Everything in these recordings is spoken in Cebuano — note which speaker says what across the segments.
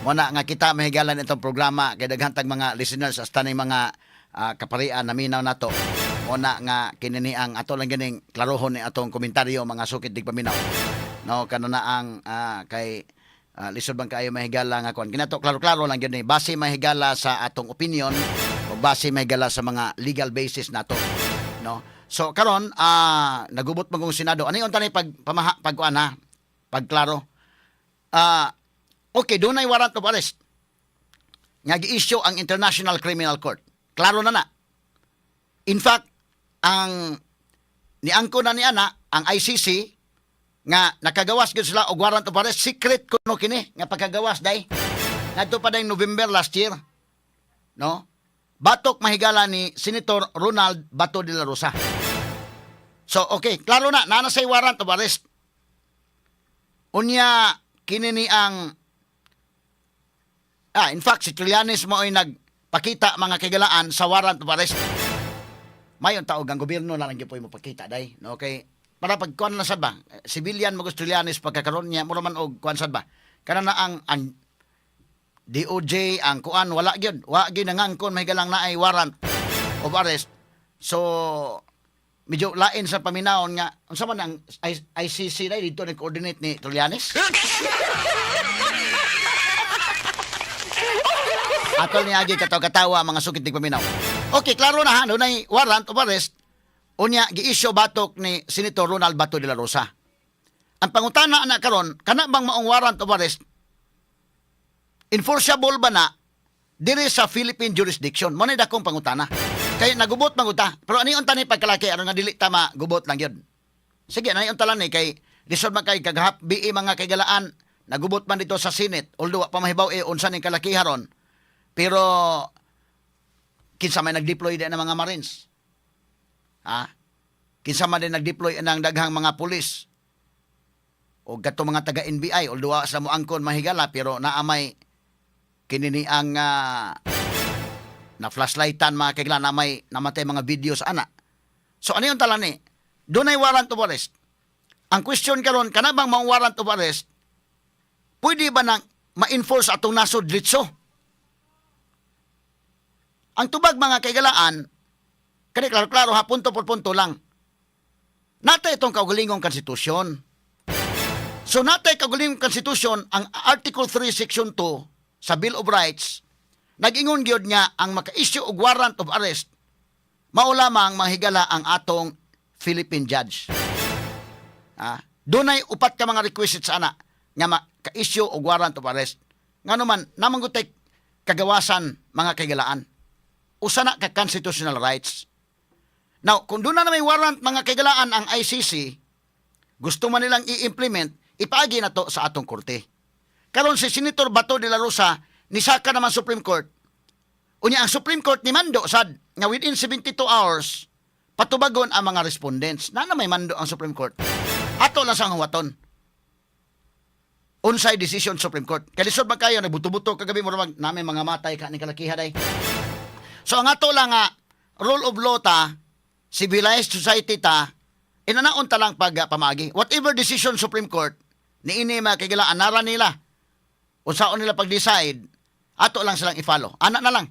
Speaker 1: Mo na nga kita mahigalan itong programa kay daghan tag mga listeners hasta ning mga kaparian na minaw nato. Mo na nga kini ni ang ato lang ganing klarohon ni atong komentaryo, mga sukit tigpaminaw. No, kano na ang kay lisod bang kaayo mahigala nga kuan. Kinato klaro-klaro lang gyud ni base mahigala sa atong opinion o base mahigala sa mga legal basis nato, no? So karon nagubot man kong Senado. Ano yung tanay pag pamaha pagkuan ha? Pagklaro. Okay, dunay warrant of arrest nga gi-issue ang International Criminal Court. Klaro na na. In fact, ang niangko na ni ana ang ICC nga nakagawas gyud sila og warrant of arrest, secret kuno kini nga pagkagawas day. Ngadto pa day November last year. No? Batok mahigala ni Senator Ronald Bato de la Rosa. So okay, klaro na naa na say warrant of arrest. Unya kini ni ang in fact, si Trillanes mo ay nagpakita, mga kaigalaan, sa warrant of arrest. Mayon taog ang gobyerno na lang gyud mo pakita day, no? Okay, para pag kuan na sad ba, civilian mo gusto Trillanes pagkakaroon niya mura man og kuan sad ba. Kana na ang DOJ ang kuan, wala gyud, wa gyud nangangkon may galang naay warrant of arrest. So medyo lain sa paminawon nga unsa man ang ICC day dito nag-coordinate ni Trillanes. Atol ni agi katawa-katawa, mga sukit paminaw. Okay, klaro na ha, dunay warrant of arrest. Unya gi-issue batok ni Senator Ronald Bato de la Rosa. Ang pangutana na karon, kana bang maong warrant of arrest enforceable ba na diri sa Philippine jurisdiction? Mo na dakong pangutana. Kay nagubot manguta. Pero ani unta ni pagkalaki aron nga dili ta magubot lang yun. Sige, ani unta lang ni kay lisod man kay kagahap BE, mga kaigalaan, nagubot man dito sa Senate, although wa pa mahibaw eh unsa ning kalakiha ron. Pero kinsa may nag-deploy din ng mga Marines? Ha? Kinsa man din nag-deploy ng daghang mga pulis? O gato mga taga NBI, although wa sa moangkon mahigala, pero naamay kini ni ang na flashlightan, mga kaigla, na may namatay mga video sa ana. So ano yung talan ni? Dunay warrant of arrest. Ang question karon, kana bang maong warrant of arrest pwede ba nang ma-enforce atong nasod litso? Ang tubag, mga kaigalaan, kani klaro-klaro ha, punto por punto lang. Natay itong kaugalingong konstitusyon. So natay kaugalingong konstitusyon, ang Article 3 Section 2 sa Bill of Rights, nag-ingon gyud nga ang maka-issue og warrant of arrest mao lamang manghigala ang atong Philippine judge. Ah, dunay upat ka mga requisites ana nga maka-issue og warrant of arrest. Ngano man namang gutay kagawasan, mga kaigalaan. Usa na ka constitutional rights. Now, kung doon na may warrant, mga kaigalaan, ang ICC, gusto man nilang i-implement, ipaagi na to sa atong korte. Karon si Senator Bato de la Rosa nisaka naman Supreme Court. Unya ang Supreme Court ni mando sad nga within 72 hours patubagon ang mga respondents. Na na may mando ang Supreme Court. Ato lang sang huwaton. Unsay decision Supreme Court. Kay lisod man kayo nagbuto-buto kagabi mo mag namin mga matay ka ni kalakiha day. So ang ato lang nga rule of law ta, civilized society ta, inanaon ta lang pag pamagi. Whatever decision Supreme Court, niini mga kaigalaan, anara nila. Unsaon nila pag-decide, ato lang silang i-follow. Ana na lang.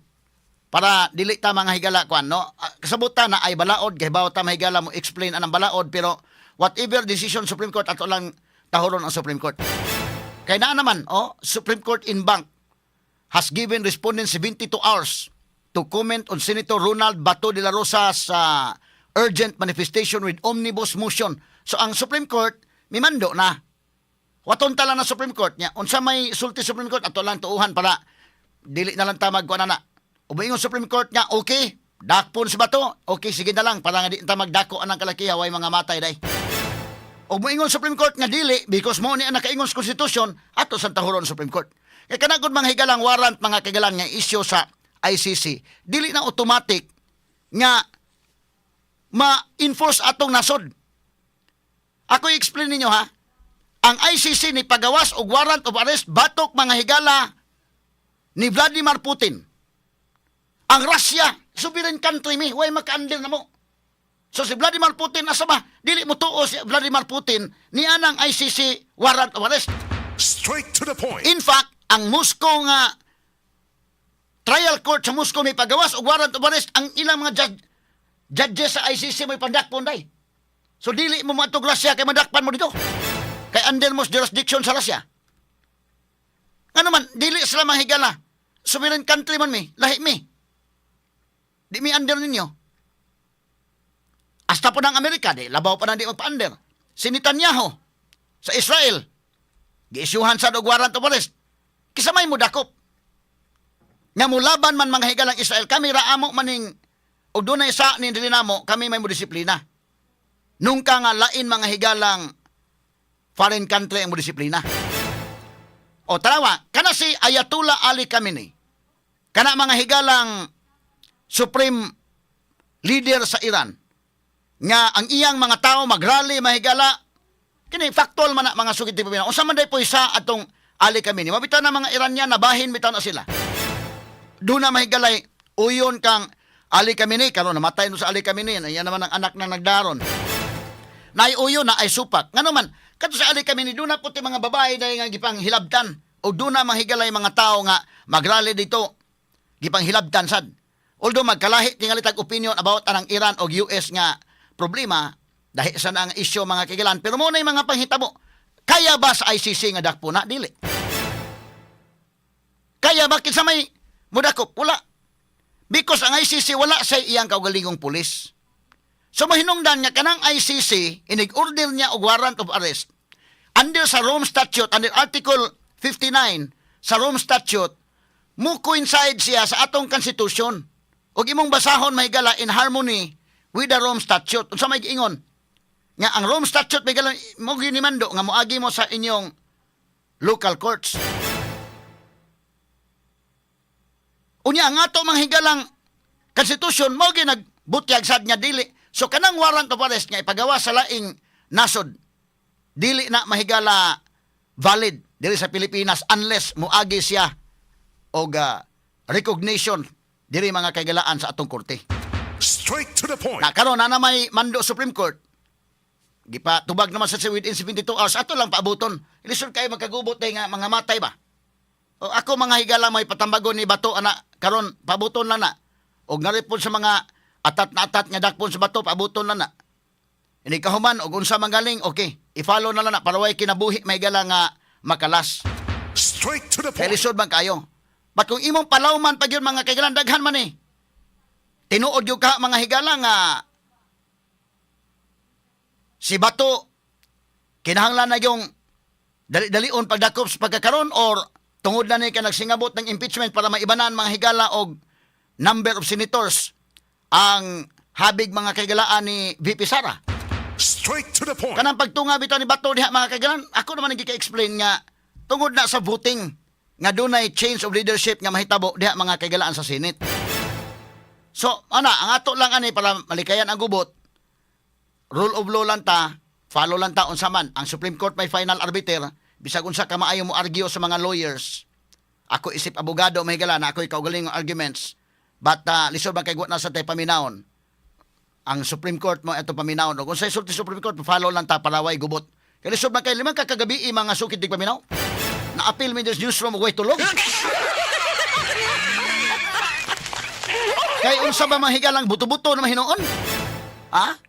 Speaker 1: Para dili ta mga higala kuan, no? Kasabutan na ay balaod kay bawat ta mahigala mo explain anang balaod, pero whatever decision Supreme Court, ato lang tahuron ang Supreme Court. Kay naa naman, oh, Supreme Court en banc has given respondents 72 hours to comment on Senator Ronald Bato de la Rosa's urgent manifestation with omnibus motion. So ang Supreme Court mimando na. Waton ta lang na Supreme Court niya. Unsa may sulti Supreme Court, ato lang tuuhan para dili na lang ta magkuan na. O moingon Supreme Court nga okay, dakpon si Bato, okay sige na lang para nga di ta magdako anang kalakiha way mga matay day. O moingon Supreme Court nga dili because mo ni ang nakaingon sa konstitusyon, ato sa tahuron Supreme Court. Kay kana gud mga higalang warrant, mga kaigalan, nga issue sa ICC, dili na automatic nga ma-enforce atong nasod. Ako i-explain ninyo ha. Ang ICC ni pagawas og warrant of arrest batok, mga higala, ni Vladimir Putin. Ang Russia, sovereign country mi, way maka-under na mo. So si Vladimir Putin asa ba? Dili mo tuo si Vladimir Putin ni anang ICC warrant of arrest.
Speaker 2: Straight to the point.
Speaker 1: In fact, Ang Moscow nga trial court sa Moscow may pagawas og warrant of arrest, ang ilang mga judges sa ICC may pandakpon day. So dili mo moadtog Russia kay madakpan mo dito. Kay under mo jurisdiction sa Russia. Ngano man dili sila manghigala? Sovereign country man mi, lahi mi. Di mi under ninyo. Hasta po ng Amerika, di, labaw pa na di magpa-under. Si Netanyahu sa Israel, giisyuhan sa og warrant of arrest. Kinsa may modakop? Nga mulaban man mga higalang Israel, kami ra amo maning og dunay sa ni dili namo, kami may mo disiplina. Nungka nga lain mga higalang foreign country ang mo disiplina. O tarawa, kana si Ayatollah Ali Khamenei. Kana mga higalang supreme leader sa Iran nga ang iyang mga tao magrally mahigala kini, factual man na mga sugid ti pamilya. Unsa man day po isa atong Ali Khamenei? Mabitaw na mga Iranian, nabahin bitaw na sila. Doon na mahigalay uyon kang Ali Khamenei. Karon namatay no sa Ali Khamenei, yan naman ang anak na nagdaron. Naay uyon na ay supak. Ngano man kadto sa Ali Khamenei, doon na puti mga babae dahil nga gipang hilabtan o doon na mahigalay mga tao nga magrally dito, gipang hilabtan sad. Although magkalahi tingali tag opinion about anang Iran o US nga problema, dahil sa na ang issue mga kigilan, pero mo na yung mga panghitabo. Kaya ba sa ICC nga dakpo na? Dili. Kaya ba? Kinsa may mudakop? Wala. Because ang ICC wala sa iyang kaugalingong pulis. So mahinungdan nga kanang ICC, inig-order niya og warrant of arrest. Under sa Rome Statute, under Article 59 sa Rome Statute, mo coincide siya sa atong constitution. Ug imong basahon mahigala, in harmony with the Rome Statute. Unsa may giingon? Nga ang Rome Statute mahigala mo ginimando nga moagi mo sa inyong local courts. Unya ang ato mga higalang constitution mo ginagbutyag sad nga dili. So kanang warrant of arrest nga ipagawa sa laing nasod, dili na mahigala valid dili sa Pilipinas unless moagi siya og recognition diri mga kaigalaan sa atong korte.
Speaker 2: Straight to the point.
Speaker 1: Na karon na may mando Supreme Court. Gipa tubag naman sa within 72 hours, ato lang paabuton. Lisod kay magkagubot day nga mga matay ba. O ako mga higala may patambagon ni Bato ana karon, paabuton lang na. Og ngari pod sa mga atat na atat nga dakpon sa Bato, paabuton lang na. Ini kahuman og unsa man galing, okay. I-follow na lang na para way kinabuhi may higala nga makalas.
Speaker 2: Straight to the
Speaker 1: Kay
Speaker 2: point.
Speaker 1: lisod man kayo. But kung imong palawman pag yun mga kaigalan, daghan man eh. Tinuod yung ka mga higala nga si Bato kinahanglan na yung dali-dalion pagdakop sa pagkakaron or tungod na ni ka nagsingabot ng impeachment para maibanan mga higala og number of senators ang habig mga kaigalaan ni VP Sara.
Speaker 2: Straight to the point.
Speaker 1: Kanang pagtunga bitaw ni Bato diha mga kaigalan, ako naman nagika-explain nga tungod na sa voting nga dunay change of leadership nga mahitabo diha mga kaigalaan sa Senate. So, ana, ang ato lang ani para malikayan ang gubot, rule of law lang ta, follow lang ta unsa man. Ang Supreme Court may final arbiter, bisag unsa ka maayo mo argue sa mga lawyers. Ako isip abogado may higala na ako'y kaugalingong arguments. But lisod man kay na sa tay paminawon. Ang Supreme Court mo ito paminawon. Kung sa sulti Supreme Court, follow lang ta para way gubot. Kay lisod man kay limang kakagabi mga sukid dig paminaw. Na-appeal mi this newsroom og way tulog. Kay unsa ba mahigalang buto-buto na mahinuon? Ha?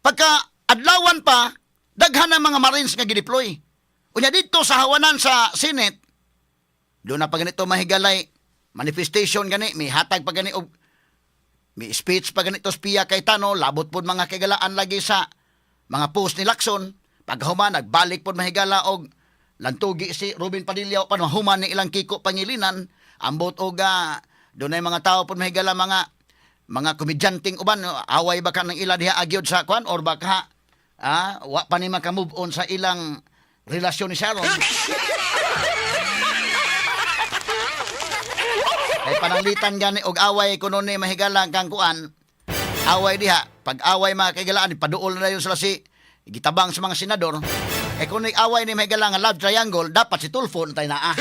Speaker 1: Pagka adlawan pa, daghan ang mga Marines nga gideploy. Unya dito sa hawanan sa Senate, doon na pa ganito mahigalay manifestation gani, may hatag pa gani og may speech pa ganito sa Pia Cayetano, labot pod mga kaigalaan lagi sa mga post ni Lacson. Paghuman, nagbalik pod mahigala og lantugi si Robin Padilla pan mahuman ni ilang Kiko Pangilinan. Ambot og dunay mga tao pod mahigala mga komedyanteng uban, away ba ka ng ila diha agyod sa kwan or baka wa pa ni maka-move on sa ilang relasyon ni Sharon. Kay pananglitan gani og away kuno ni mahigala kang kuan, away diha. Pag away mga kaigalaan, paduol na yun sila si gitabang sa mga senador. Eh kung away ni mahigala nga love triangle, dapat si Tulfo na tayo naa.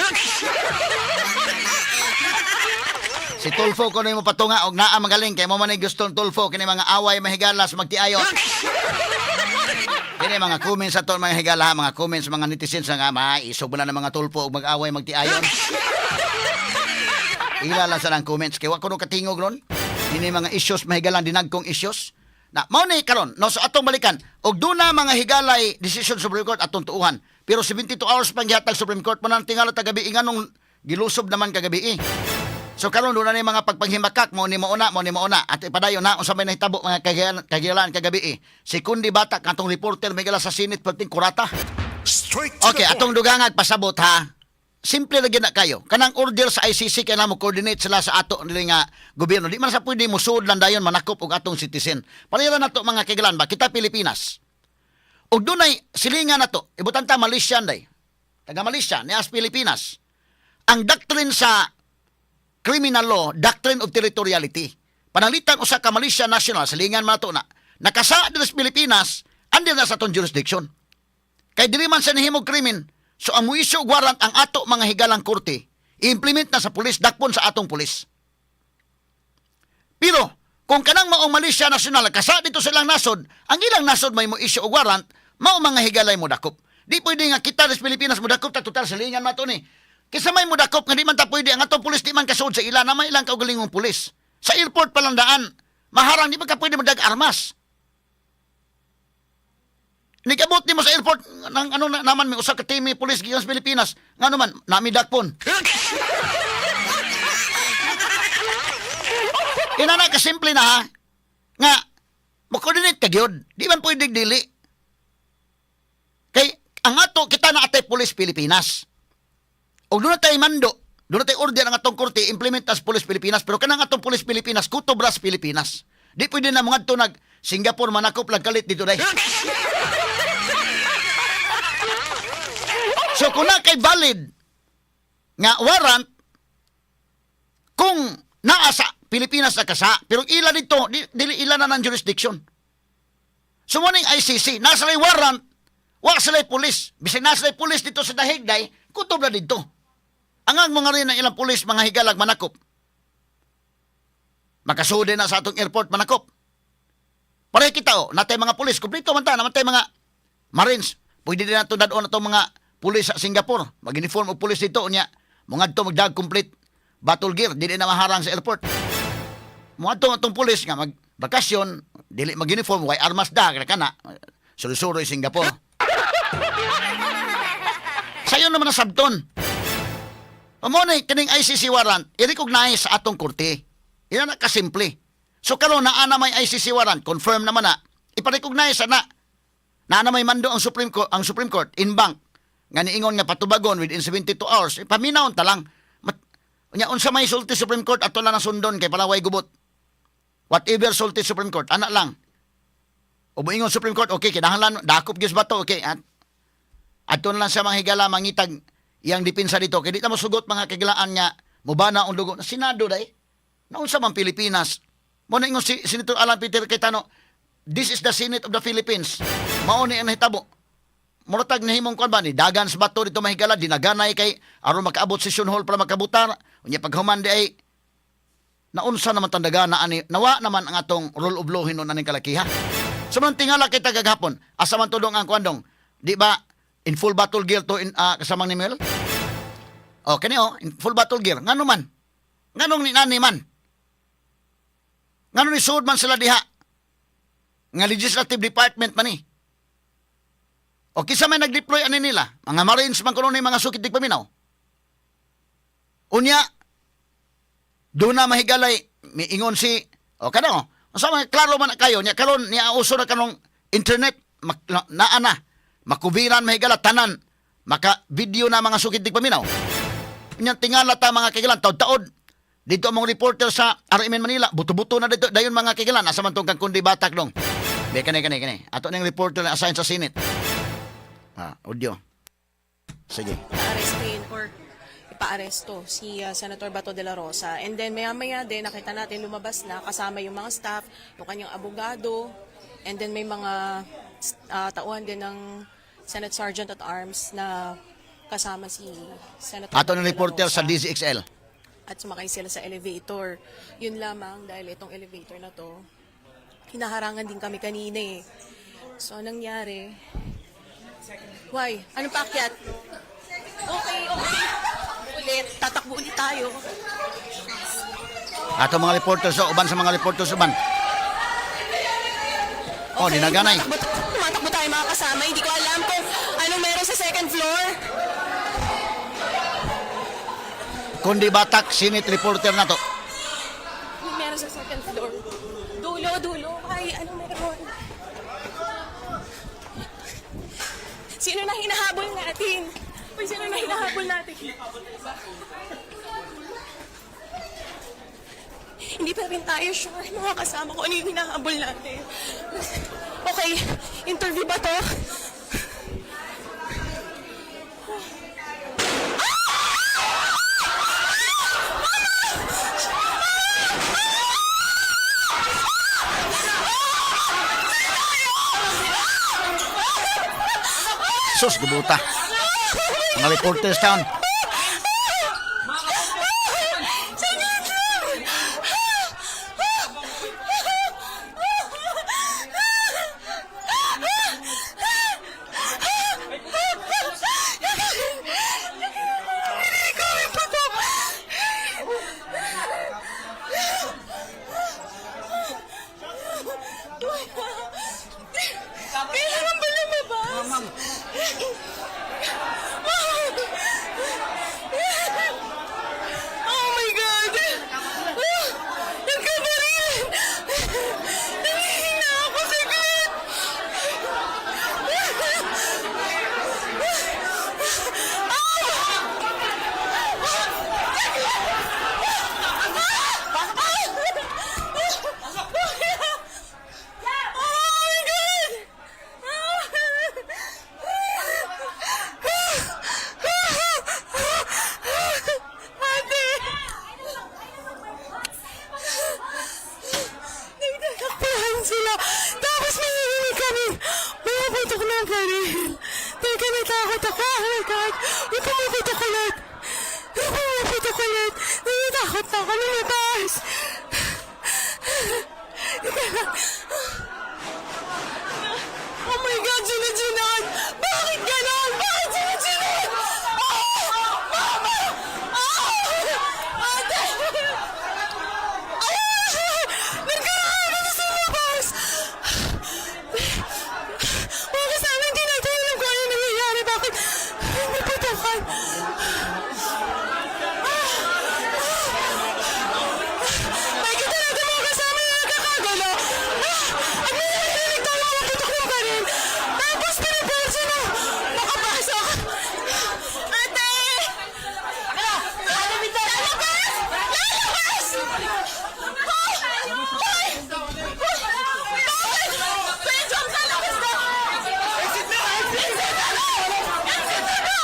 Speaker 1: Si Tulfo kuno mo patunga og naa magaling kay mo man ay gustong Tulfo kini mga away mahigala sa magtiayon. Kini mga comments sa to, mga higala, mga comments, mga netizens nga maisog na ng mga Tulfo ug mag-away magtiayon. Ila lang sa nang comments kay wa ko no katingog ron. Ini mga issues, mahigalan, dinagkong issues. Na mao ni karon no, so atong balikan og duna, mga higalay, decision Supreme Court atong tuuhan. Pero 72 hours pang gihatag Supreme Court mo nang tingala tagabi nganong gilusob naman kagabi eh. So karon duna ni mga pagpanghimakak mo ni mauna mo ni mauna at ipadayon na unsa may nahitabo, mga kagilan kagabi eh. Si Kundi Batak, atong reporter, may sa Senate perting kurata.
Speaker 2: Straight to
Speaker 1: Okay,
Speaker 2: the
Speaker 1: atong
Speaker 2: point.
Speaker 1: dugangag pasabot ha. Simple lagi na kayo. Kanang order sa ICC kay mo coordinate sila sa ato nila nga gobyerno. Di man sa pwede musuod lang dayon manakop og atong citizen. Pareha na nato, mga kigalan ba kita Pilipinas. Og dunay silingan nato, ibutan ta Malaysian day. Taga Malaysia niya sa Pilipinas. Ang doctrine sa criminal law, doctrine of territoriality. Pananglitan usa ka Malaysia national, silingan man nato na, nakasa diri sa Pilipinas, under na sa atong jurisdiction. Kay dili man sa nahimog krimen. So ang mo-issue og warrant ang ato mga higalang korte, i-implement na sa pulis, dakpon sa atong pulis. Pero kung kanang maong Malaysia national kasa dito sa ilang nasod, ang ilang nasod may mo-issue og warrant, mao mga higalay mo dakop. Di pwede nga kita sa Pilipinas mo dakop ta, total silingan man to ni. Kisa may mo dakop nga di man ta pwede, ang atong pulis di man kasuod sa ila na may ilang kaugalingong pulis. Sa airport pa lang daan, maharang, di ba ka pwede mo dag armas. Nigabot nimo sa airport nang ano na, naman may usa ka team ni pulis gikan sa Pilipinas. Ngano man nami dakpon. Inana ka simple na ha. Nga mo-coordinate ka gyud. Di man pwede dili. Kay ang ato kita na atay pulis Pilipinas. Og doon na tayo mando, doon na tayo order ang atong korte, implement as pulis Pilipinas, pero kanang atong pulis Pilipinas, kutob ra sa Pilipinas. Di pwede na mga nag Singapore manakop lang kalit dito day. So kung na kay valid nga warrant kung naa sa Pilipinas na kasa, pero ila dito, dili ila na ng jurisdiction. So mo ning ICC, nasa lay warrant, wa sila pulis. Bisag nasa lay pulis dito sa dahig day, kutob na dito. Ang ang mga rin ang ilang pulis, mga higalag manakop. Makasudi na sa atong airport manakop. Pareho kita oh, natay mga pulis, kumpleto man ta, naman tay mga Marines. Pwede din nato dadon atong mga pulis sa Singapore. Mag-uniform og pulis dito unya. Mga adto magdag complete battle gear, dili na maharang sa airport. Mga adto atong pulis nga mag bakasyon, dili mag-uniform, way armas da kana. Suroy Singapore. Sayon naman ang sabton. Amo ni kining ICC warrant, i-recognize sa atong korte. Ina na kasimple. So karon naa na may ICC warrant, confirm naman na. Ipa-recognize na. Naa na may mando ang Supreme Court en banc nga niingon nga patubagon within 72 hours. E, paminawon ta lang. Mat, unya unsa may sulti Supreme Court ato lang ang sundon kay palaway gubot. Whatever sulti Supreme Court, ana lang. O moingon Supreme Court, okay, kinahanglan dakop gyud sa Bato, okay. At adto na lang sa mga higala mangitag iyang depensa dito kay di ta mosugot, mga kagilaan, nga mubana ang dugo na Senado day. Naunsa man Pilipinas? Mo na ingon si Senator Alan Peter Cayetano, "This is the Senate of the Philippines." Mao ni ang nahitabo. Muratag nahimong kuan ba ni dagan sa Bato dito, mahigala, dinaganay kay aron makaabot session hall para makabutar. Unya paghuman di ay naunsa naman tandaga na ani nawa naman ang atong rule of law hinon aning kalakiha. So man tingala kita gagapon, asa man tudong ang kuandong? Di ba in full battle gear to in kasamang ni Mel? Oh, kani oh, in full battle gear. Ngano man? Nganong ni nani man? Ngano ni suod man sila diha? Nga legislative department man ni. O kinsa may nag-deploy ani nila? Mga Marines man kuno ni mga sukit di paminaw. Unya, doon na mahigalay, miingon si, o kada o, unsa man klaro man na kayo, nya karon niya uso na kanong internet, mak, na, naa na, makubiran mahigala tanan, maka video na mga sukit di paminaw. Nya tingala ta, mga kagilan, taod-taod. Dito ang mga reporter sa RMN Manila, buto-buto na dito, dayon, mga kagilan, asa man tong kang kundi batak dong. Be, kani, kani, kani. Ato ning reporter na assign sa Senate. Ah, audio. Sige.
Speaker 3: Arrestin or ipaaresto si Senator Bato de la Rosa. And then maya-maya din nakita natin lumabas na kasama yung mga staff, yung kanyang abogado, and then may mga tauhan din ng Senate Sergeant at Arms na kasama si Senator
Speaker 1: Ato
Speaker 3: Bato
Speaker 1: ng
Speaker 3: de la
Speaker 1: reporter sa
Speaker 3: Rosa.
Speaker 1: DZXL.
Speaker 3: At sumakay sila sa elevator. Yun lamang dahil itong elevator na to, hinaharangan din kami kanina eh. So, anong nangyari? Why? Anong paakyat? Okay. Ulit. Tatakbo ulit tayo.
Speaker 1: Ato mga reporters, oh, uban sa mga reporters uban. Oh, dinaganay.
Speaker 3: Tumatakbo, tumatakbo tayo, mga kasama. Hindi ko alam kung anong meron sa second floor.
Speaker 1: Kundi batak Senate reporter na to.
Speaker 3: Anong meron sa second floor? Dulo, dulo. Ay, anong meron? Sino na hinahabol natin? Uy, sino na hinahabol natin? Hindi pa rin tayo sure, mga kasama, ko ano yung hinahabol natin. Okay, interview ba to?
Speaker 1: Sus, gubuta. Mga reporters town.
Speaker 3: Saglit lang! Kailangan ba lumabas? Oh my God! Ah! Nagkabaril! Nangihina ako saglit! Oh my God! Ate! Nagtatakbuhan sila. Tapos may narinig kami. Pumuputok ng baril. Teka, natakot ako. Oh my God. May pumuputok ulit. May pumuputok ulit. Natatakot na ako lumabas. Teka lang. Oh my God, sunod-sunod! Bakit ganon? Bakit sunod-sunod? Ah! Mama! Ah! Ate! Ah! Nagkakaroon na sa labas! Mga kasama, hindi natin alam kung ano nangyayari. Bakit may putukan? Makikita natin, mga kasama, yung nagkakagulo. Ah! At may naririnig tayo mga putok ng baril. Tapos pinipersa na makapasok. Ate! Lalabas! Lalabas! Hoy! Hoy! Bakit? Kuya Jom, lalabas na! Exit na! Exit na! Exit na!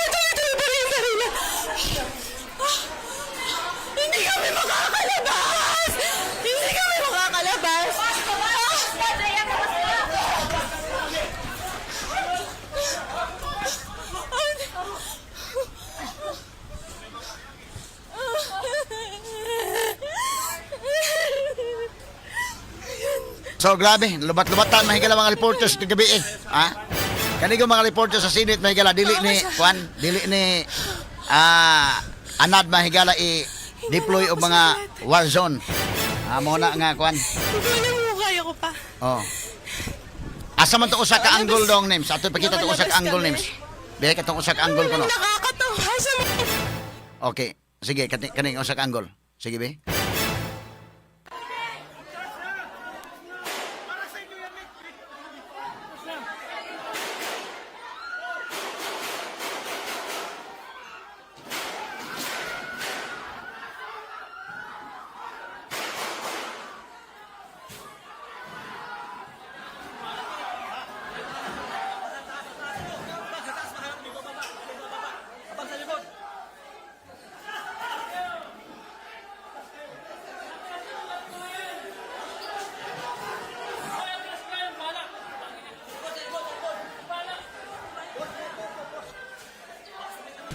Speaker 3: Tuloy-tuloy pa rin yung baril. Hindi kami makakalabas! Hindi kami makakalabas! Ah!
Speaker 1: So grabe, lubat-lubatan mahigala mga reporters kagabi eh. Ha? Kani ko mga reporters sa Senate mahigala dili ni Juan, dili ni anad mahigala i deploy og mga war zone. Ah, mo na nga Juan.
Speaker 3: Hindi ko alam kung kaya ko pa.
Speaker 1: Oh. Asa man to usa ka angle dong names? Ato ipakita to usa ka
Speaker 3: Nakalabas
Speaker 1: angle
Speaker 3: kami.
Speaker 1: names. Diha ka tong usa ka angle ko no.
Speaker 3: Walang nakakatawa sa
Speaker 1: Okay. Sige, kani kaning usa ka angle. Sige be.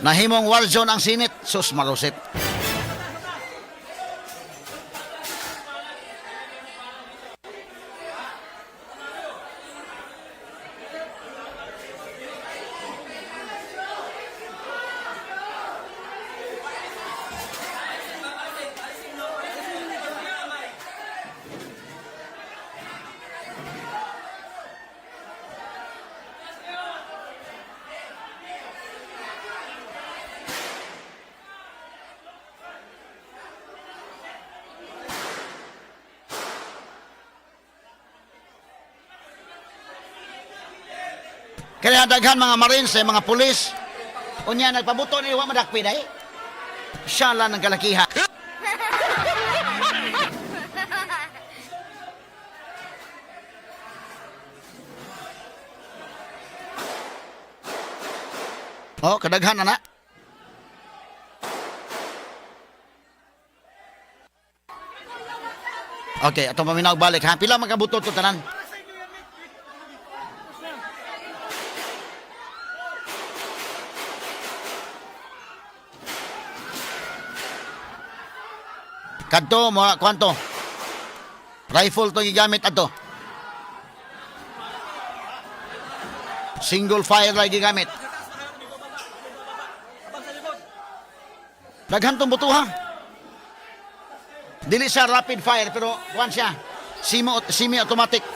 Speaker 1: Nahimong war zone ang Senate. Sus marusit. Kaya daghan mga marines, eh, mga pulis. Unya nagpabuto ni wa madakpi day. Siya lang ang kalakiha. Oh, kadaghan na na. Okay, atong paminaw balik ha. Pila man kabuto to tanan? Kadto mo kwanto? Rifle to gigamit ato. Single fire ra gigamit. Daghan tong butuha. Dili siya rapid fire pero kuan siya. Semi automatic.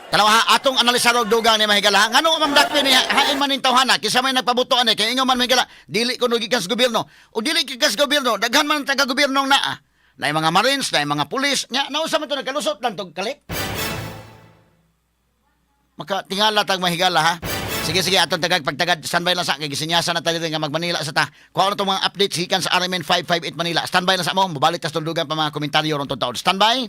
Speaker 1: Tanawa ha, atong analisar og dugang ni mahigala. Ngano Ma'am Dakpi ni hain man ning tawhana kinsa may nagpabuto ani kay ingon man mahigala, dili kuno gikan sa gobyerno. O dili gikan sa gobyerno, daghan man ang taga-gobyerno ang naa. Naay mga marines, naay mga pulis, nya nausa man to nagkalusot lang tog kalit. Makatingala tag mahigala ha. Sige sige, atong tagag pagtagad, standby lang sa kay gisinyasan na tayo nga mag Manila sa ta. Kuha na tong mga updates gikan sa RMN 558 Manila. Standby lang sa mo, mobalik tas tundugan pa mga komentaryo ron tong taon. Standby.